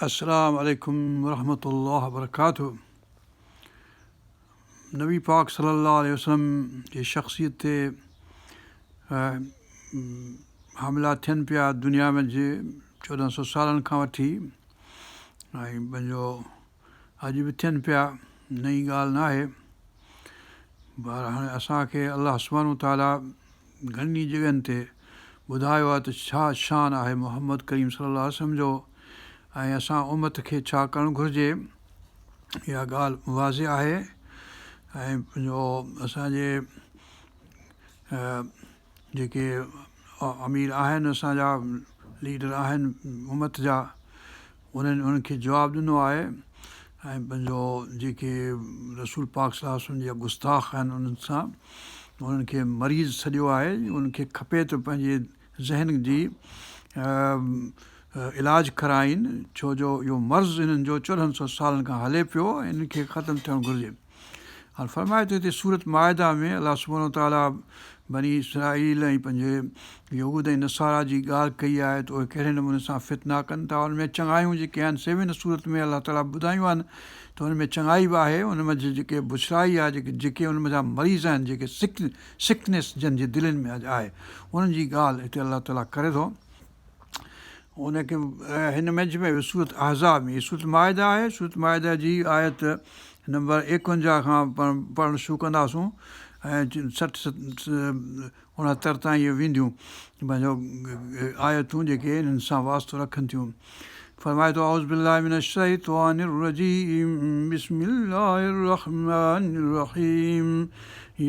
السلام عليڪم ورحمة الله وبرڪاته نبي پاڪ صلي الله عليه وسلم جي شخصيت تي حملا ٿين پيا دنيا ۾ جي 1400 سالن کان وٺي ۽ پنهنجو اڄ به ٿين پيا نئين ڳالهه نه آهي پر هاڻي اسان کي الله سبحانه وتعاليٰ گهڻين ئي جڳهين تي ٻڌايو آهي ته ڇا شان آهي محمد ڪريم صلي الله عليه وسلم جو ۽ اسان امت کي ڇا ڪرڻ گهرجي اها ڳالهه واضح آهي ۽ پنهنجو اسانجي جيڪي امير آهن اسان جا ليڊر آهن امت جا انهن انهن کي جواب ڏنو آهي ۽ پنهنجو جيڪي رسول پاڪ صلي الله عليه وسلم جا گستاخ آهن انهن سان انهن کي مريض سڏيو آهي انهن کي کپي ته پنهنجي ذهن جي علاج ڪرائين ڇو جو اهو مرض انهن جو 1400 سالن کان هلي پيو ۽ انهن کي ختم ٿيڻ گهرجي. هاڻ فرمائي ٿو هتي سورة مائده ۾ الله سبحانه وتعاليٰ بني اسرائيل ۽ پنهنجي يهود ۽ نصارا جي ڳالهه ڪئي آهي ته اهي ڪهڙي نموني سان فتنا ڪن ٿا ان ۾ چڱايون جيڪي آهن سي به هن سورت ۾ الله تعاليٰ ٻڌايون آهن ته ان ۾ چڱائي به آهي ان ۾ جيڪي بڇڙائي آهي جيڪي جيڪي ان منجهان مريض آهن جيڪي سڪ سڪنيس جن جي دلين ۾ اڄ آهي انهن جي ڳالهه هتي الله تعاليٰ ڪري ٿو. ان کي هن منجهه ۾ به سورة احزاب ۾ هي سورة مائده آهي سورة مائده جي آيت نمبر 51 کان پڙهڻ شروع ڪنداسون ۽ 60 69 تائين اهي وينديون پنهنجو آيتون جيڪي انهن سان واسطو رکن ٿيون فرمائي ٿو اعوذ بالله من الشيطان الرجيم بسم الله الرحمن الرحيم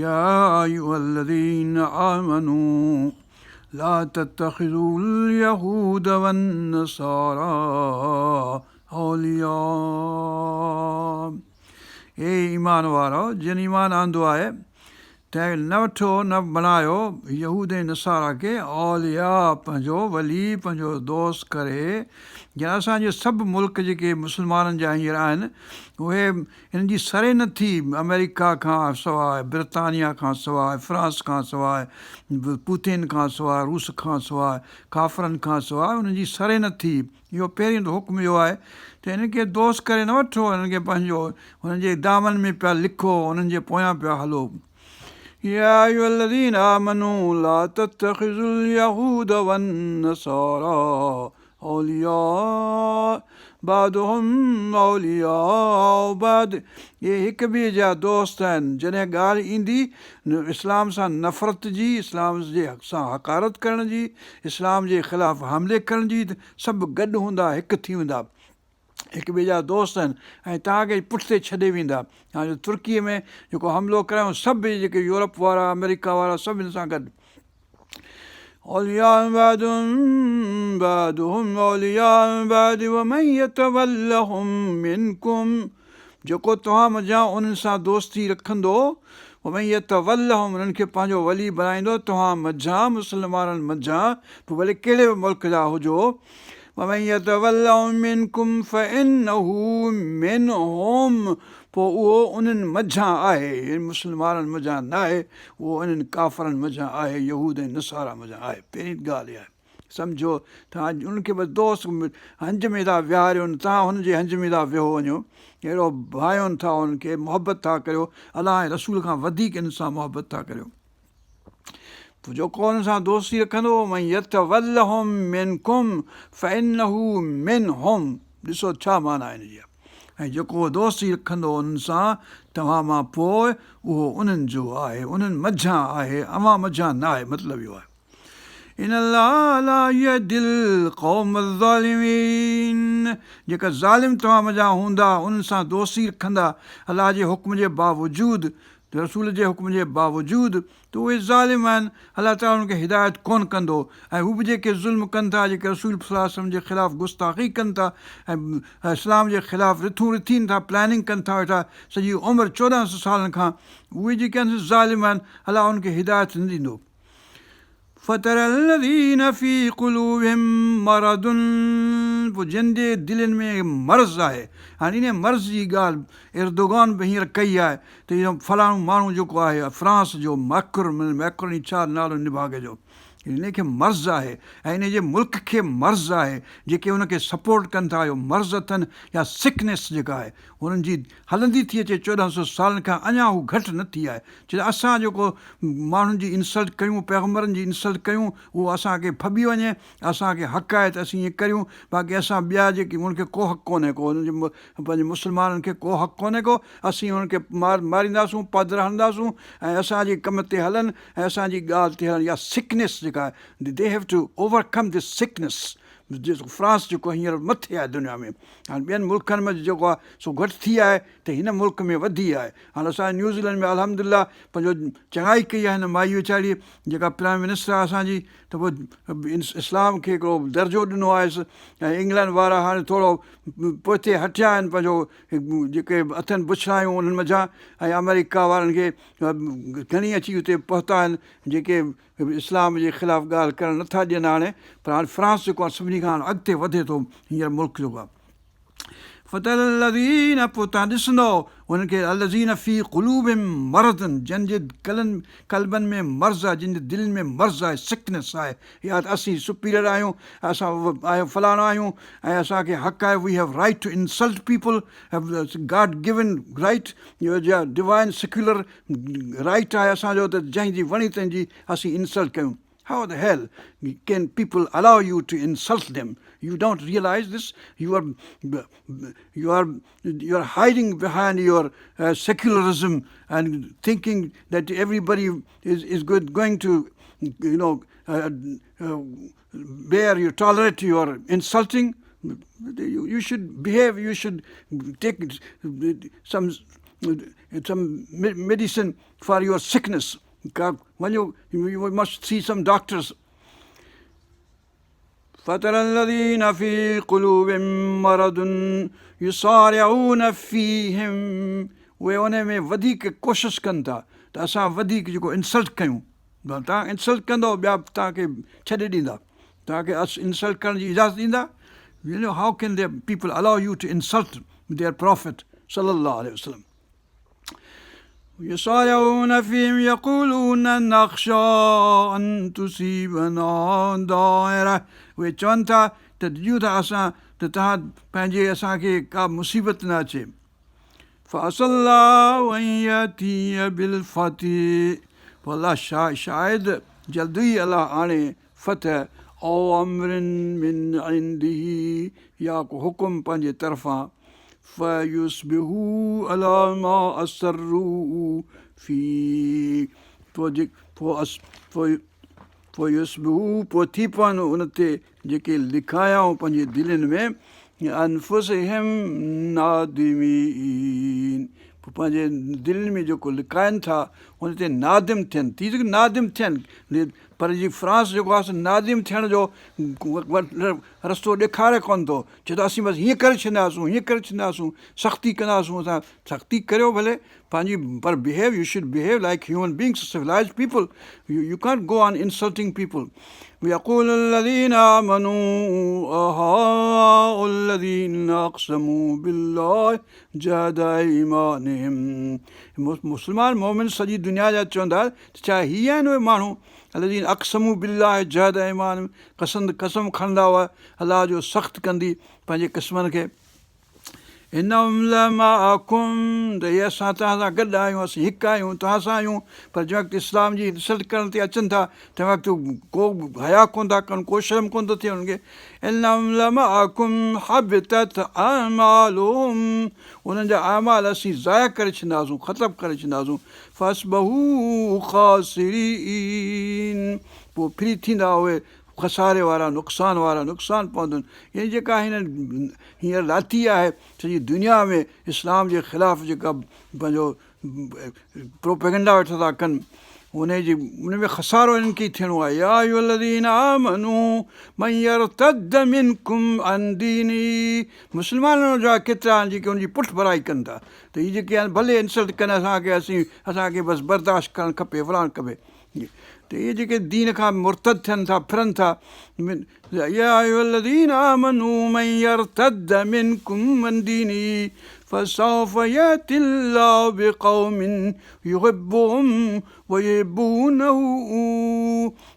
يا ايها الذين آمنوا لا تتخذوا اليهود والنصارى اولياء اي ايمان وارؤ! جن ايمان آندو آهي، تنهن نه وٺو نه بڻايو يهود ۽ نصارا کي اولياء پنهنجو ولي پنهنجو دوست ڪري جيئن اسان جي سڀ ملڪ جيڪي مسلمانن جا هينئر آهن اهي هن جي سري نه ٿي، آمريڪا کان سواء، برطانيا کان سواء، فرانس کان سواء، پوتين کان سواء، روس کان سواء، ڪافرن کان سواء انهن جي سري نه ٿي. اهو پهريون ته حڪم اهو آهي ته هنن کي دوست ڪري نه وٺو، هنن کي پنهنجو هنن جي دامن ۾ پيا لکو، هنن جي پويان پيا هلو. يا ايها الذين آمنوا لا تتخذوا اليهود والنصارى اولياء بعضهم اولياء بعض اهي هڪ ٻئي جا دوست آهن جڏهن ڳالهه ايندي اسلام سان نفرت جي اسلام جي سان حقارت ڪرڻ جي اسلام جي خلاف حملي ڪرڻ جي ته سڀ گڏ هوندا هڪ ٿي ويندا هڪ ٻئي جا دوست آهن ۽ توهان کي پٺتي ڇڏي ويندا هاڻي ترڪي ۾ جيڪو حملو ڪرايو سڀ جيڪي يورپ وارا آمريڪا وارا سڀ هن سان گڏ اولياء بعضهم بعضهم اولياء بعض ومن يتولهم منڪم جيڪو توهان منجهان انهن سان دوستي رکندو ومن يتولهم انهن کي پنهنجو ولي بڻائيندو توهان منجهان مسلمانن منجهان پوء ڀلي ڪهڙي به ملڪ جا هجو ومن يتولهم منڪم فانه منهم پوء اهو انهن منجهان آهي، يعني مسلمانن منجهان ناهي، اهو انهن ڪافرن منجهان آهي، يهود ۽ نصارا منجهان آهي. پهرين ڳالهه اها آهي. سمجهو ته انهن کي بس دوست هنج ۾ ٿا ويهاريون، توهان هن جي هنج ۾ ٿا ويهو وڃو، اهڙو ڀانئيو ٿا انهن کي، محبت ٿا ڪريو، الله ۽ رسول کان وڌيڪ انهن سان محبت ٿا ڪريو. پوء جيڪو انهن سان دوستي رکندو، ومن يتولهم منڪم فانه منهم ڏسو ڇا معنيٰ آهي ان جي ۽ جيڪو دوستي رکندو انهن سان توهان مان پوء اهو انهن جو آهي انهن منجهان آهي اوهان منجهان نه آهي مطلب اهو آهي ان الله لا يهدي القوم الظالمين جيڪا ظالم توهان منجهان هوندا انهن سان دوستي رکندا الله جي حڪم جي باوجود رسول جي حڪم جي باوجود ته اهي ظالم آهن، الله تعاليٰ انهن کي هدايت ڪونه ڪندو ۽ هو به جيڪي ظلم ڪن ٿا، جيڪي رسول صلي الله عليه وسلم جي خلاف گستاخي ڪن ٿا ۽ اسلام جي خلاف رٿون رٿين ٿا، پلاننگ ڪن ٿا ويٺا سڄي عمر 1400 سالن کان، اهي جيڪي آهن سي ظالم آهن، الله انهن کي هدايت نه ڏيندو. فتري الذين في قلوبهم مرض پوء جن جي دلين ۾ مرض آهي هاڻي انهي مرض جي ڳالهه اردوغان به هينئر ڪئي آهي ته اهو فلاڻو ماڻهو جيڪو آهي فرانس جو ميڪرون ميڪروني ڇا نالو نڀاڳي جو. ان کي مرض آهي ۽ ان جي ملڪ کي مرض آهي جيڪي ان کي سپورٽ ڪن ٿا اهو مرض اٿن يا سڪنيس جيڪا آهي انهن جي هلندي ٿي اچي 1400 سالن کان اڃا هو گهٽ نه ٿي آهي ڇو ته اسان جيڪو ماڻهن جي انسلٽ ڪيون پيغمبرن جي انسلٽ ڪيون اهو اسان کي ڦٻي وڃي اسان کي حق آهي ته اسين ائين ڪريون باقي اسان ٻيا جيڪي انهن کي ڪو حق ڪونهي ڪو انهن جي پنهنجي مسلمانن کي ڪو حق ڪونهي ڪو اسين انهن کي مار مارينداسون پادر هڻنداسون ۽ اسان جي ڪم تي هلن ۽ اسان جي ڳالهه تي هلن اها سڪنيس جيڪا آهي they have to overcome this sickness France جيڪو هينئر مٿي آهي دنيا ۾ هاڻي ٻين ملڪن ۾ جيڪو آهي سو گهٽ ٿي آهي ته هن ملڪ ۾ وڌي آهي هاڻي اسان نيوزيلينڊ ۾ الحمد لله پنهنجو چڱائي ڪئي آهي هن مائي ويچاري جيڪا پرائم منسٽر آهي اسان جي ته پوء اسلام کي هڪڙو درجو ڏنو آهيس ۽ انگلنڊ وارا هاڻي ٿورو پوئتي هٽيا آهن پنهنجو جيڪي اٿن بڇڙايون انهن منجهان ۽ آمريڪا وارن کي گهڻي اچي اتي پهتا آهن جيڪي اسلام جي خلاف ڳالهه ڪرڻ نٿا ڏين هاڻي پر هاڻي فرانس جيڪو آهي سڀني کان اڳتي وڌي ٿو هينئر ملڪ جيڪو آهي فتري الذين پوء توهان ڏسندؤ انهن کي الذين في قلوبهم مرض جن جي قلن قلبن ۾ مرض آهي جن جي دلين ۾ مرض آهي سڪنس آهي يا ته اسين سپيريئر آهيون اسان آهيون فلاڻو آهيون ۽ اسان کي حق آهي we have right to insult people God given right يا ڊوائن سيڪيولر رائٽ آهي اسان جو ته جنهن جي وڻي تنهن جي اسين انسلٽ ڪيون How the hell can people allow you to insult them? You don't realize this? You are, you are, you are hiding behind your secularism and thinking that everybody is, is good, going to, you know, bear you, tolerate your insulting. You, you should behave, you should take some, some medicine for your sickness. وڃو you must see some doctors. فتري الذين في قلوبهم مرض يسارعون فيهم اهي ان ۾ وڌيڪ ڪوشش ڪن ٿا ته اسان وڌيڪ جيڪو انسلٽ ڪيون توهان انسلٽ ڪندو ٻيا توهان کي ڇڏي ڏيندا توهان کي انسلٽ ڪرڻ جي اجازت ڏيندا you know how can the people allow you to insult their prophet صلي الله عليه وسلم يسارعون فيهم يقولون نخشي ان تصيبنا دائره اهي چون ٿا ته ڊڄون ٿا اسان ته توهان پنهنجي اسان کي ڪا مصيبت نه اچي فعسي الله ان ياتي بالفتح پوء الله شايد جلد ئي الله آڻي فتح او امر من عنده يا ڪو حڪم پنهنجي طرفان فيصبحوا علي ما اسروا في فيصبحوا پوء ٿي پون ان تي جيڪي لڪايائون پنهنجي دلين ۾ انفسهم نادمين پوء پنهنجي دلين ۾ جيڪو لڪائن ٿا ان تي نادم ٿين ٿي نادم ٿين پر جي فرانس جيڪو آهي سو نادم ٿيڻ جو رستو ڏيکاري ڪونه ٿو، چئي ٿو اسين بس هيئن ڪري ڇڏينداسون، هيئن ڪري ڇڏينداسون، سختي ڪنداسون اسان، سختي ڪريو ڀلي پنهنجي پر behave you should behave like human beings civilized people you can't go on insulting people يقول الذين آمنوا اهؤلاء الذين اقسموا بالله جهد ايمانهم مسلمان مومن سڄي دنيا جا چوندا ته ڇا هي آهن اهي ماڻهو الذين اقسموا بالله جهد ايمانهم قسم قسم کڻندا هئا الله جو سخت ڪندي پنهنجي قسمن کي انهم لمعڪم ته اهي اسان توهان سان گڏ آهيون اسين هڪ آهيون توهان سان آهيون پر جنهن وقت اسلام جي انسلٽ ڪرڻ تي اچن ٿا تنهن وقت ڪو حيا ڪونه ٿا ڪن ڪو شرم ڪونه ٿو ٿئي انهن کي انهم لمعڪم حبطت اعمالهم انهن جا اعمال اسين ضايع ڪري ڇڏينداسون ختم ڪري ڇڏينداسون فاصبحوا خاسرين پوء ڦري ٿيندا اهي خساري وارا نقصان وارا نقصان پوندن يعني جيڪا هنن هينئر لاٿي آهي سڄي دنيا ۾ اسلام جي خلاف جيڪا پنهنجو پروپيگنڊا ويٺا ٿا ڪن ان جي ان ۾ خسارو انهن کي ئي ٿيڻو آهي يا ايها الذين آمنوا من يرتد منڪم عن دينه مسلمانن جا ڪيترا آهن جيڪي ان جي پٺ ڀرائي ڪن ٿا ته هي جيڪي آهن ڀلي انسلٽ ڪن اسان کي اسين اسان کي بس برداشت ڪرڻ کپي فلاڻ کپي ته اهي جيڪي دين کان مرتد ٿين ٿا ڦرن ٿا يا ايها الذين آمنوا من يرتد منڪم عن دينه فسوف ياتي الله بقوم يحبهم ويحبونه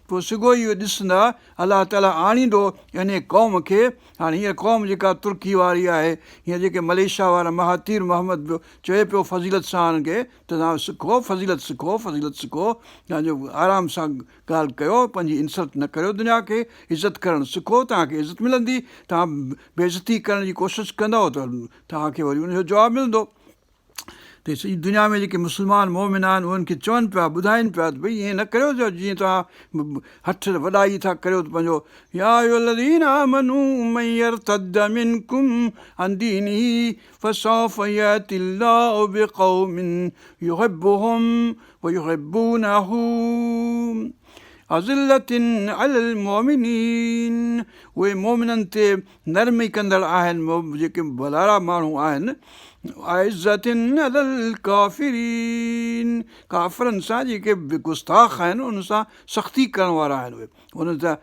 پوء سگهو ئي اهو ڏسندا، الله تعاليٰ آڻيندو انهيء قوم کي، هاڻي هيء قوم جيڪا ترڪي واري آهي، هينئر جيڪي ملائيشيا وارا مهاتير محمد پيو چوي پيو فضيلت سان انهن کي ته توهان سکو فضيلت سکو فضيلت سکو توهان جو آرام سان ڳالهه ڪيو پنهنجي انسلٽ نه ڪريو دنيا کي عزت ڪرڻ سکو توهان کي عزت ملندي توهان بي عزتي ڪرڻ جي ڪوشش ڪندؤ ته توهان کي وري ان جو جواب ملندو. ته سڄي دنيا ۾ جيڪي مسلمان مومن آهن انهن کي چون پيا ٻڌائين پيا ته ڀئي ائين نه ڪريو جو جيئن توهان هٺ وڏائي ٿا ڪريو ته پنهنجو يا ايها الذين آمنوا من يرتد منڪم عن دينه فسوف ياتي الله بقوم يحبهم ويحبونه اذلة علي المؤمنين اهي مؤمنن تي نرمي ڪندڙ آهن جيڪي ڀلارا ماڻهو آهن اعزة علي الڪافرين ڪافرن سان جيڪي گستاخ آهن انهن سان سختي ڪرڻ وارا آهن اهي انهن سان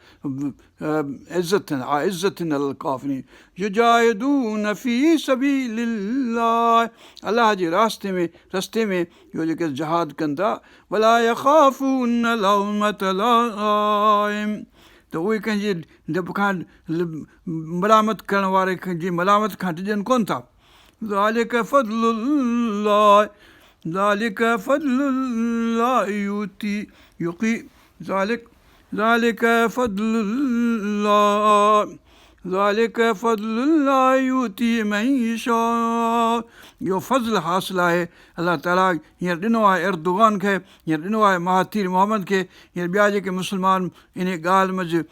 عزت اعزة علي الڪافرين يجاهدون في سبيل الله الله جي راستي ۾ رستي ۾ اهو جيڪي جهاد ڪن ٿا ولا يخافون لومة لائم ته اهي ڪنهن جي ڊپ کان ملامت ڪرڻ واري جي ملامت کان ڊڄن ڪونه ٿا. ذلڪ فضل الله ذلڪ فضل الله يؤتي يقي ذلڪ ذلڪ فضل الله ذلڪ فضل الله يؤتيه من يشاء اهو فضل حاصل آهي الله تعالي هينئر ڏنو آهي اردوغان کي هينئر ڏنو آهي مهاتير محمد کي هينئر ٻيا جيڪي مسلمان انهيء ڳالهه منجهه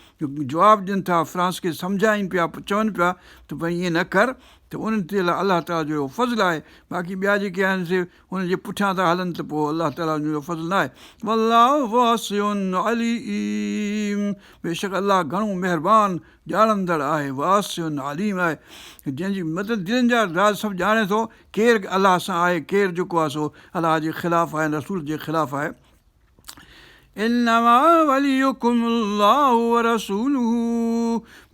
جواب ڏين ٿا، فرانس کي سمجهائين پيا، چون پيا ته ڀئي ائين نه ڪر ته انهن تي الله تعاليٰ جو اهو فضل آهي، باقي ٻيا جيڪي آهن سي انهن جي پٺيان ٿا هلن ته پوء الله تعاليٰ جو اهو فضل ناهي. والله واسع عليم بيشڪ الله گهڻو مهربان ڄاڻندڙ آهي، واسع عليم آهي جنهن جي مطلب دلين جا راز سڀ ڄاڻي ٿو، ڪير الله سان آهي، ڪير جيڪو آهي سو الله جي خلاف آهي ۽ رسول جي خلاف آهي. انما وليڪم الله ورسوله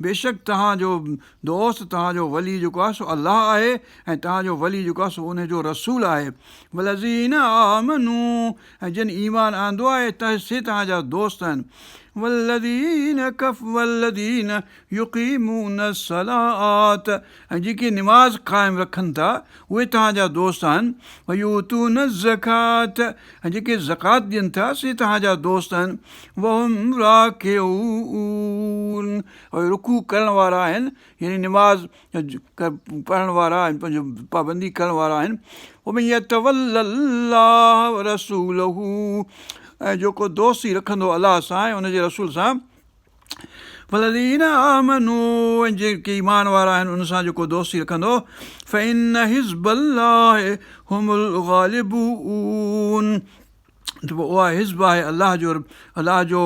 بيشڪ توهان جو دوست توهان جو ولي جيڪو آهي سو الله آهي ۽ توهان جو ولي جيڪو آهي سو ان جو رسول آهي والذين آمنوا ۽ جن ايمان آندو آهي ته سي توهان جا دوست آهن والذين ڪف والذين يقيمون الصلاة ۽ جيڪي نماز قائم رکن ٿا اهي توهان جا دوست آهن، ويؤتون الزڪاة ۽ جيڪي زڪوات ڏين ٿا سي توهان جا دوست آهن، وهم راڪعون اهي رڪوع ڪرڻ وارا آهن يعني نماز پڙهڻ وارا ۽ پنهنجو پابندي ڪرڻ وارا آهن، ومن يتول الله ورسوله ۽ جيڪو دوستي رکندو الله سان ۽ ان جي رسول سان والذين آمنوا ۽ جيڪي ايمان وارا آهن ان سان جيڪو دوستي رکندو فإن حزب الله هم الغالبون ته پوء اها حزب آهي الله جو الله جو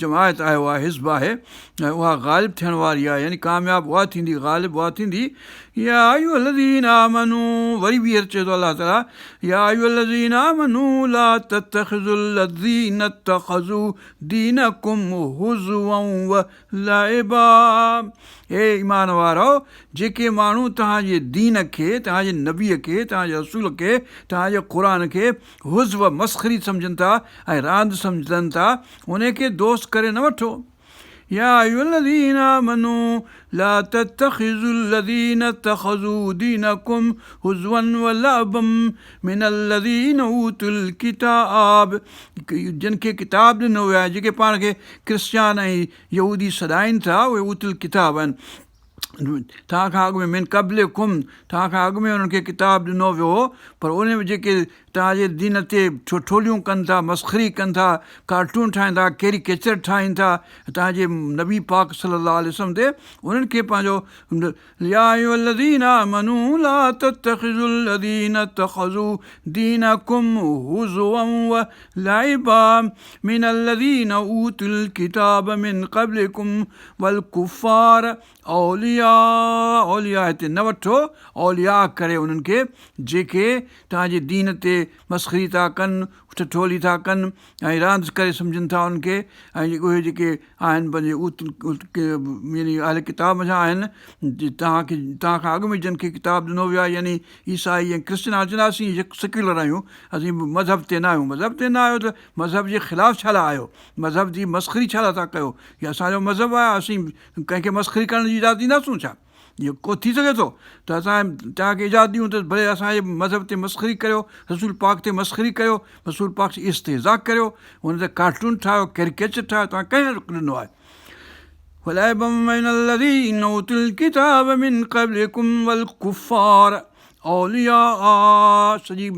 جماعت آهي اها حزب آهي ۽ اها غالب ٿيڻ واري آهي يعني ڪامياب اها ٿيندي غالب اها ٿيندي يا ايها الذين آمنوا وري ٻيهر چئي ٿو الله تعالي يا ايها الذين آمنوا لا تتخذوا الذين اتخذوا دينڪم هزوا ولعبا اي ايمان وارؤ جيڪي ماڻهو توهان جي دين کي توهان جي نبي کي توهان جي رسول کي توهان جي قرآن کي هزو مسخري سمجهن ٿا ۽ راند سمجهن ٿا انهي کي دوست ڪري نه وٺو يا ايها الذين آمنوا لا تتخذوا الذين اتخذوا دينكم هزوا ولعبا من الذين اوتوا الڪتاب جن کي ڪتاب ڏنو ويو آهي جيڪي پاڻ کي ڪرسچان ۽ يهودي سڏائين ٿا اهي اوتوا الڪتاب آهن توهان کان اڳ ۾ من قبلڪم توهان کان اڳ ۾ انهن کي ڪتاب ڏنو ويو هو پر ان ۾ جيڪي توهان جي دين تي ٺٺوليون ڪن ٿا مسخري ڪن ٿا ڪارٽون ٺاهين ٿا ڪيريڪيچر ٺاهين ٿا توهان جي نبي پاڪ صلي الله عليه وسلم تي انهن کي پنهنجو يا ايها الذين آمنوا لا تتخذوا الذين اتخذوا دينكم هزوا ولعبا من الذين اوتوا الكتاب من قبلكم والڪفار اولياء. اولياء اولياء هتي نه وٺو اولياء ڪري انهن کي جيڪي توهان جي دين تي مسخري ٿا ڪن، ٺٺولي ٿا ڪن ۽ راند ڪري سمجهن ٿا انهن کي ۽ اهي جيڪي آهن پنهنجي يعني اهل ڪتاب منجهان آهن توهان کي توهان کان اڳ ۾ جن کي ڪتاب ڏنو ويو آهي يعني عيسائي ۽ ڪرسچن هاڻي چوندا اسين سيڪيولر آهيون اسين مذهب تي نه آهيون مذهب تي نه آهيو ته مذهب جي خلاف ڇا لاء آهيو مذهب جي مسخري ڇا لاء ٿا ڪيو هي اسان جو مذهب آهي اسين ڪنهن کي مسخري ڪرڻ جي اجازت ڏينداسون ڇا؟ اهو ڪو ٿي سگهي ٿو ته اسان توهان کي اجازت ڏيون ته ڀلي اسان جي مذهب تي مسخري ڪريو، رسول پاڪ تي مسخري ڪريو، رسول پاڪ جي استهزا ڪريو، ان تي ڪارٽون ٺاهيو، ڪيريڪيچر ٺاهيو، توهان ڪنهن حق ڏنو آهي؟ ولا الذين اوتوا الڪتاب من قبلڪم والڪفار اولياء سڄي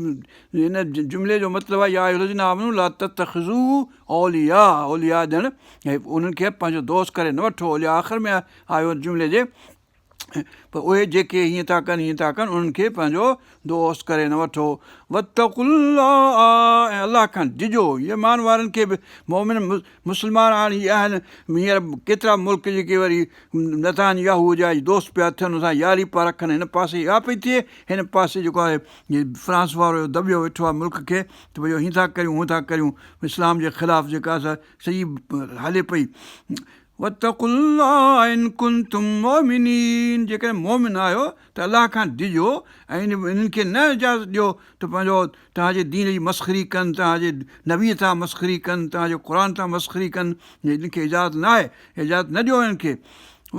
هن جملي جو مطلب آهي يا ايها الذين آمنوا لا تتخذوا اولياء اولياء ڄڻ انهن کي پنهنجو دوست ڪري نه وٺو اولياء آخر ۾ آيو جملي جي پر اهي جيڪي هيئن ٿا ڪن هيئن ٿا ڪن انهن کي پنهنجو دوست ڪري نه وٺو واتقوا الله ۽ الله کان ڊڄو ايمان وارن کي به مومن مسلمان هاڻي هي آهن هينئر ڪيترا ملڪ جيڪي وري نتان ياهو جا دوست پيا ٿين ان سان ياري پيا رکن هن پاسي اها پئي ٿئي هن پاسي جيڪو آهي فرانس وارو دٻيو ويٺو آهي ملڪ کي ته ڀئي هيئن ٿا ڪريون هونئن ٿا ڪريون اسلام جي خلاف جيڪا سا سڄي هلي پئي واتقوا الله ان ڪنتم مؤمنين جيڪڏهن مؤمن آهيو ته الله کان ڊڄو ۽ انهن کي نه اجازت ڏيو ته پنهنجو توهان جي دين جي مسخري ڪن توهان جي نبي تان مسخري ڪن توهان جي قرآن تان مسخري ڪن انهن کي اجازت نه آهي اجازت نه ڏيو انهن کي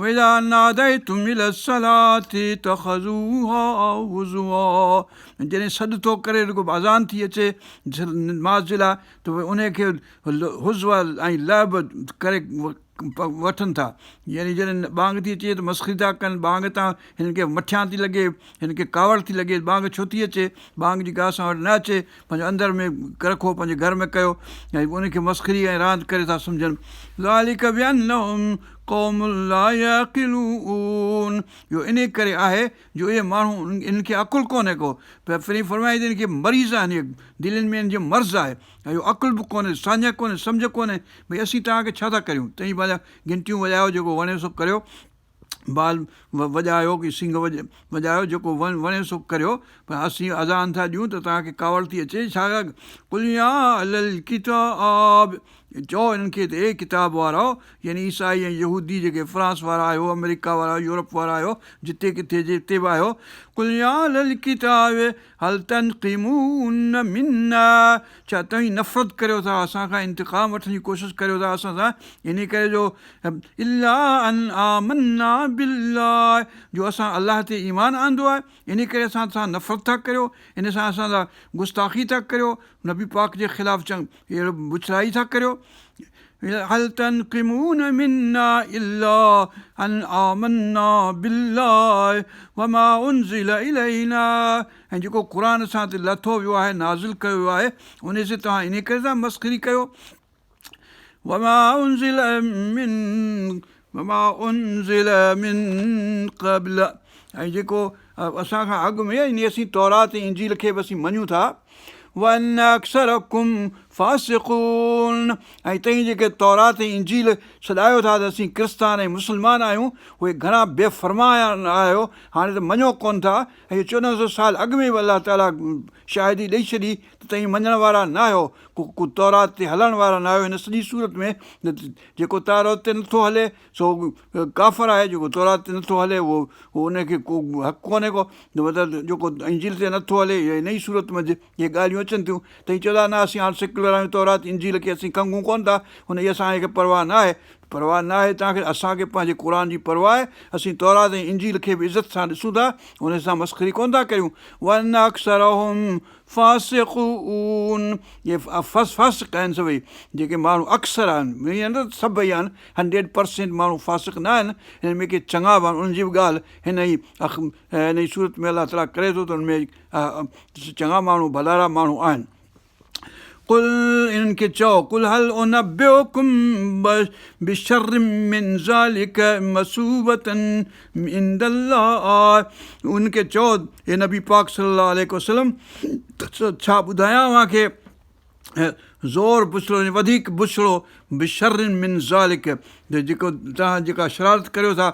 واذا ناديتم الي الصلاه اتخذوها هزوا جڏهن سڏ ٿو ڪري رڳو اذان ٿي اچي نماز جي لاء ته پوء انهي کي هزوا ۽ لعب ڪري وٺن ٿا يعني جڏهن ٻانگ ٿي اچي ته مسخري ٿا ڪن ٻانگ تان هنن کي مٺيان ٿي لڳي هن کي ڪاوڙ ٿي لڳي ٻانگ ڇو ٿي اچي ٻانگ جيڪا اسان وٽ نه اچي پنهنجو اندر ۾ رکو پنهنجي گهر ۾ ڪيو ۽ ان کي مسخري ۽ راند ڪري ٿا سمجهن ذالڪ بانهم قوم لا يعقلون اهو انهي ڪري آهي جو اهي ماڻهو انهن کي عقل ڪونهي ڪو پر وري فرمائي ته انهن کي مريض آهن اهي دلين ۾ انهن جي مرض آهي ۽ اهو عقل به ڪونهي ساڃهه ڪونهي سمجهه ڪونهي ڀئي اسين توهان کي ڇا ٿا ڪريون توهين پنهنجا گهنٽيون وڄايو جيڪو وڻي سو ڪريو بال وڄايو ڪي سنگ وڄايو جيڪو وڻي سو ڪريو پر اسين اذان ٿا ڏيون ته توهان کي ڪاوڙ ٿي اچي ڇا قل يا اهل الڪتاب چئو انهن کي ته اي ڪتاب وارؤ، يعني عيسائي ۽ يهودي جيڪي فرانس وارا آهيو، آمريڪا وارا آهيو، يورپ وارا آهيو، جتي ڪٿي جتي به آهيو، قل يا اهل الڪتاب هل تنقمون منا ڇا توهين نفرت ڪريو ٿا اسان کان انتقام وٺڻ جي ڪوشش ڪريو ٿا اسان سان انهي ڪري جو الا ان آمنا بالله جو اسان الله تي ايمان آندو آهي انهي ڪري اسان سان نفرت ٿا ڪريو ان سان اسان سان گستاخي ٿا ڪريو نبي پاڪ جي خلاف چڱ اهڙو بڇڙائي ٿا ڪريو هل تنقمون منا الا ان آمنا بالله وما انزل الينا ۽ جيڪو قرآن اسان تي لٿو ويو آهي نازل ڪيو ويو آهي ان سي توهان انهي ڪري ٿا مسخري ڪيو وما انزل من وما انزل من قبل ۽ جيڪو اسان کان اڳ ۾ يعني اسين تورات ۽ انجيل کي به اسين مڃون ٿا وان اڪثرڪم فاسقون ۽ توهين جيڪي تورات ۽ انجيل سڏايو ٿا ته اسين ڪرستان ۽ مسلمان آهيون اهي گهڻا بي فرمان آهيو هاڻي ته مڃو ڪونه ٿا ۽ چوڏهن سو سال اڳ ۾ به الله تعاليٰ شاهدي ڏئي ڇڏي ته توهين مڃڻ وارا نه آهيو ڪو تورات تي هلڻ وارا نه آهيو هن سڄي سورت ۾ جيڪو تورات تي نٿو هلي سو ڪافر آهي جيڪو تورات تي نٿو هلي اهو ان کي ڪو حق ڪونهي ڪو مطلب جيڪو انجيل تي نٿو هلي يا ان ئي سورت ۾ اهي ڳالهيون اچن ٿيون ته هي چوندا نه اسين هاڻ سيڪيولر آهيون تورات انجيل کي اسين کنگهون ڪونه ٿا ان جي اسان کي پرواهه نه آهي پرواهه نه آهي توهان کي اسان کي پنهنجي قرآن جي پرواهه آهي اسين تورات ۽ انجيل کي به عزت سان ڏسون ٿا ان سان مسخري ڪونه ٿا ڪريون وان اڪثرهم فاسقون اهي فاسق آهن سڀئي جيڪي ماڻهو اڪثر آهن ائين نه ته سڀئي آهن هنڊريڊ پرسينٽ ماڻهو فاسق نه آهن هن ۾ ڪي چڱا به آهن انهن جي به ڳالهه هن ئي هن ئي سورت ۾ الله تعاليٰ ڪري ٿو ته ان ۾ چڱا ماڻهو ڀلارا ماڻهو آهن قل انهن کي چئو قل هل انبئڪم بشر من ذلڪ مثوبة عند الله انهن کي چئو اي نبي پاڪ صلي الله عليه وسلم ته ڇا ٻڌايان اوهان کي زور بڇڙو يعني وڌيڪ بڇڙو بشر من ذلڪ جيڪو توهان جيڪا شرارت ڪريو ٿا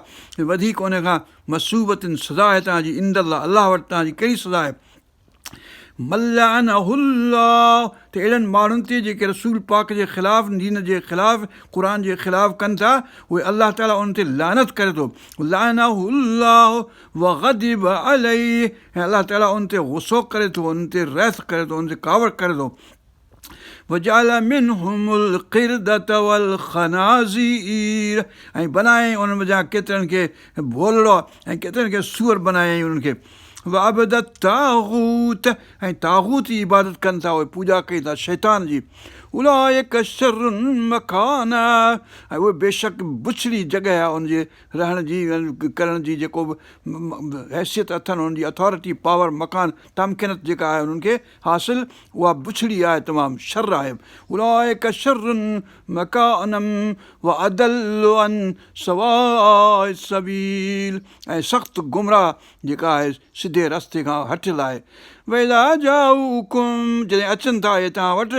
وڌيڪ ان کان مثوبة سزا آهي توهان جي عند الله الله وٽ توهان جي ڪهڙي سزا آهي من لعنه الله ته اهڙن ماڻهن تي جيڪي رسول پاڪ جي خلاف دين جي خلاف قرآن جي خلاف ڪن ٿا اهي الله تعالي انهن تي لعنت ڪري ٿو لعنه الله وغضب عليه ۽ الله تعالي انهن تي غصو ڪري ٿو انهن تي رحم ڪري ٿو انهن تي ڪاوڙ ڪري ٿو وجعل منهم القردة والخنازير ۽ بنايائين انهن منجهان ڪيترن کي ڀولڙو ۽ ڪيترن کي سوئر بنايائين انهن کي وعبد الطاغوت ۽ طاغوت جي عبادت ڪن ٿا اهي پوڄا ڪن ٿا شيطان جي اولئڪ شر مڪانا ۽ اهي بيشڪ بڇڙي جڳهه آهي ان جي رهڻ جي ڪرڻ جي جيڪو به حيثيت اٿن انهن جي اٿارٽي پاور مڪان تمڪنت جيڪا آهي انهن کي حاصل اها بڇڙي آهي تمام شر آهي اولئڪ شر مڪانا واضل عن سواء السبيل ۽ سخت گمراهه جيڪا آهي سڌي رستي کان هٽيل آهي واذا جاءوڪم جڏهن اچن ٿا اهي توهان وٽ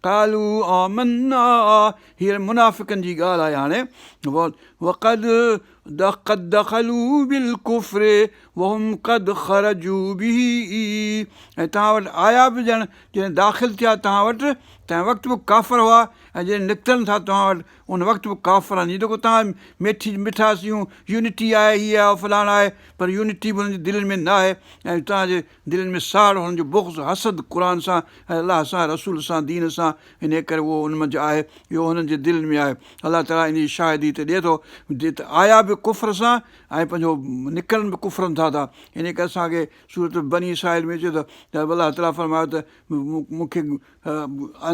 قالوا آمنا هيء منافقن جي ڳالهه آهي هاڻي وقد قد دخلوا بالڪفر وهم قد خرجوا به ۽ توهان وٽ آيا به ڄڻ جڏهن داخل ٿيا توهان وٽ تنهن وقت به ڪافر هئا ۽ جڏهن نڪتن ٿا توهان وٽ ان وقت به ڪافر آهن هي جيڪو توهان ميٺي مٺاس جون يونٽي آهي هي آهي فلاڻ آهي پر يونٽي به هنن جي دلين ۾ نه آهي ۽ توهان جي دلين ۾ ساڙ هنن جو بغض حسد قرآن سان ۽ الله سان رسول سان دين سان انهيء ڪري اهو ان منجهه آهي اهو هنن جي دلين ۾ آهي الله تعاليٰ ان جي شاهدي هتي ڏئي ٿو ته آيا به ڪفر سان ۽ پنهنجو نڪرن به ڪفرن سان ٿا انهيء ڪري اسان کي سورت بني اسرائيل ۾ اچي ٿو ته الله تعاليٰ فرمايو ته مون کي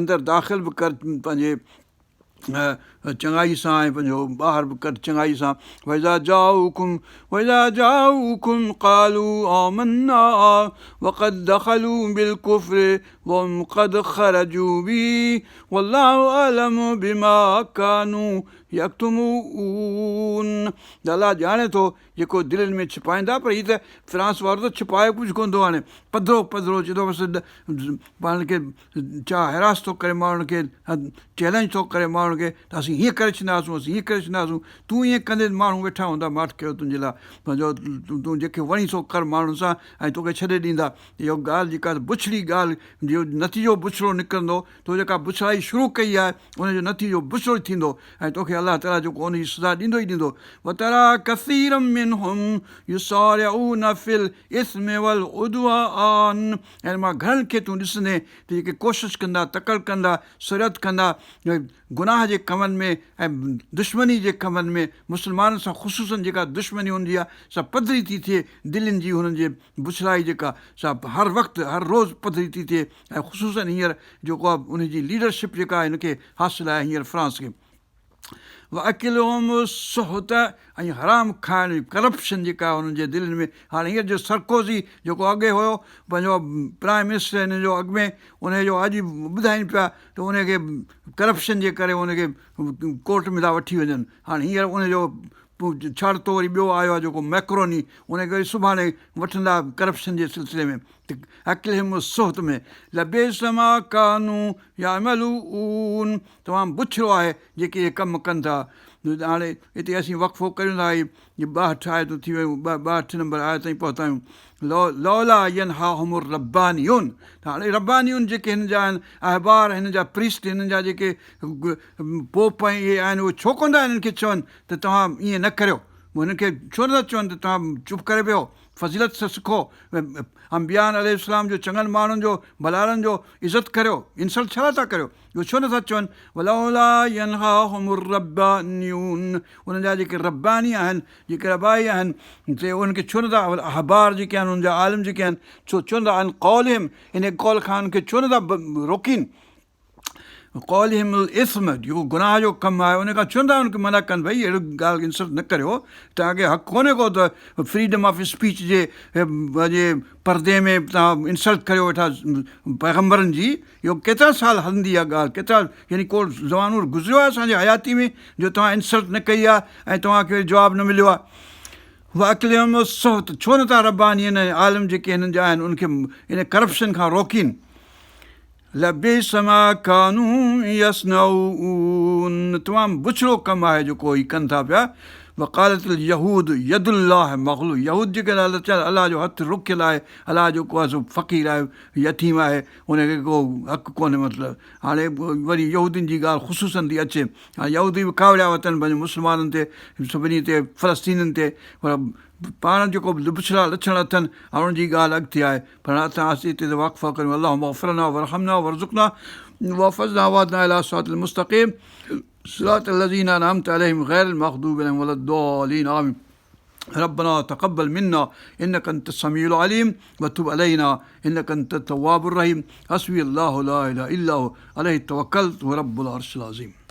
اندر داخل به ڪر پنهنجي چڱائي سان ۽ پنهنجو ٻاهر به ڪڍ چڱائي سان واذا جاءوڪم واذا جاءوڪم قالوا آمنا وقد دخلوا بالڪفر وهم قد خرجوا به والله اعلم بما ڪانوا يڪتمون الله ڄاڻي ٿو جيڪو دلين ۾ ڇپائين ٿا پر هي ته فرانس وارو ته ڇپائي ڪجهه ڪونه ٿو هاڻي پڌرو پڌرو چئي ٿو بس پاڻ کي ڇا هراس ٿو ڪري ماڻهن کي چئلينج ٿو ڪري ماڻهن کي ته اسين هيئن ڪري ڇڏينداسون اسين هيئن ڪري ڇڏينداسون تون ائين ڪندين ماڻهو ويٺا هوندا ماٺ ڪيو تنهنجي لاء پنهنجو تون جيڪي وڻي سو ڪر ماڻهن سان ۽ توکي ڇڏي ڏيندا اهو ڳالهه جيڪا بڇڙي ڳالهه جو نتيجو بڇڙو نڪرندو تو جيڪا بڇڙائي شروع ڪئي آهي ان جو نتيجو بڇڙو ئي ٿيندو ۽ توکي الله تعاليٰ جيڪو ان جي سزا ڏيندو ئي ڏيندو وتريٰ ڪثيرا منهم يسارعون في الاثم والعدوان ۽ مان گهڻن کي تون ڏسندين ته جيڪي ڪوشش ڪندا تڪڙ ڪندا سرعت ڪندا گناهه جي ڪمن ۾ ۽ دشمني جي ڪمن ۾ مسلمانن سان خصوصاً جيڪا دشمني هن جي آهي سا پڌري ٿي ٿئي دلين جي هنن جي بڇڙائي جيڪا سا هر وقت هر روز پڌري ٿي ٿئي ۽ خصوصاً هينئر جيڪو آهي ان جي ليڊرشپ جيڪا هن کي حاصل آهي هينئر فرانس کي. واڪلهم السحت ۽ حرام کائڻ جي ڪرپشن جيڪا آهي انهن جي دلين ۾ هاڻي هينئر جو سرڪوزي جيڪو اڳي هيو پنهنجو پرائم منسٽر هن جو اڳ ۾ ان جو اڄ ٻڌائين پيا ته ان کي ڪرپشن جي ڪري ان کي ڪورٽ ۾ ٿا وٺي وڃن هاڻي هينئر ان جو ڇاڙتو وري ٻيو آيو آهي جيڪو ميڪروني ان کي وري سڀاڻي وٺندا ڪرپشن جي سلسلي ۾ ته اڪلهم السحت ۾ لبئس ما ڪانوا يعملون تمام بڇڙو آهي جيڪي اهي ڪم ڪن ٿا. هاڻي هتي اسين وقفو ڪريون ٿا هي 62 آيتون ٿي ويون 62 نمبر آيت تائين پهتا آهيون لولا ينهاهم الربانيون ته هاڻي ربانيون جيڪي هن جا آهن احبار هن جا پريسٽ هنن جا جيڪي پوپ ۽ اهي آهن اهي ڇو ڪونه ٿا هنن کي چون ته توهان ائين نه ڪريو هنن کي ڇو نٿا چون ته توهان چپ ڪري ويهو فضيلت سان سکو انبياء عليه السلام جو چڱن ماڻهن جو ڀلارن جو عزت ڪريو انسلٽ ڇا لاء ٿا ڪريو اهو ڇو نٿا چون ولولا ينهاهم الربانيون انهن جا جيڪي رباني آهن جيڪي ربائي آهن سي انهن کي ڇو نٿا احبار جيڪي آهن انهن جا عالم جيڪي آهن ڇو ڇو نٿا عن قولهم ان قول کان انهن کي ڇو نٿا روڪين قولهم الاثم جيڪو گناهه جو ڪم آهي ان کان ڇو نٿا ان کي منع ڪن ڀئي اهڙي ڳالهه انسلٽ نه ڪريو توهان کي حق ڪونهي ڪو ته فريڊم آف اسپيچ جي جي پردي ۾ توهان انسلٽ ڪريو ويٺا پيغمبرن جي اهو ڪيترا سال هلندي اها ڳالهه ڪيترا يعني ڪو زمانو گذريو آهي اسان جي حياتي ۾ جو توهان انسلٽ نه ڪئي آهي ۽ توهان کي جواب نه مليو آهي واڪلهم السحت ڇو نٿا ربانين ۽ عالم جيڪي هنن جا آهن ان کي ان ڪرپشن کان روڪين. لبئس ما ڪانوا يصنعون تمام بڇڙو ڪم آهي جيڪو هي ڪن ٿا پيا وقالت اليهود يد الله مغلوله يهود جيڪي الله جو هٿ رڪيل آهي الله جيڪو آهي سو فقير آهي يتيم آهي ان کي ڪو حق ڪونهي مطلب هاڻي وري يهودين جي ڳالهه خصوصن ٿي اچي هاڻي يهودي به ڪاوڙيا وتن پنهنجي مسلمانن تي سڀني تي فلسطينين تي پر پاڻ جيڪو بڇڙا لڇڻ اٿن هاڻ ان جي ڳالهه اڳتي آهي پر اسان هتي ته وقفو ڪريون اللهم اغفر لنا وارحمنا وارزقنا واحفظنا واهدنا الى صراط المستقيم صراط الذين انعمت عليهم غير المغضوب عليهم ولا الضالين آمين ربنا تقبل منا انك انت السميع العليم وتب علينا انك انت التواب الرحيم حسبي الله لا اله الا هو عليه توكلت ورب العرش العظيم.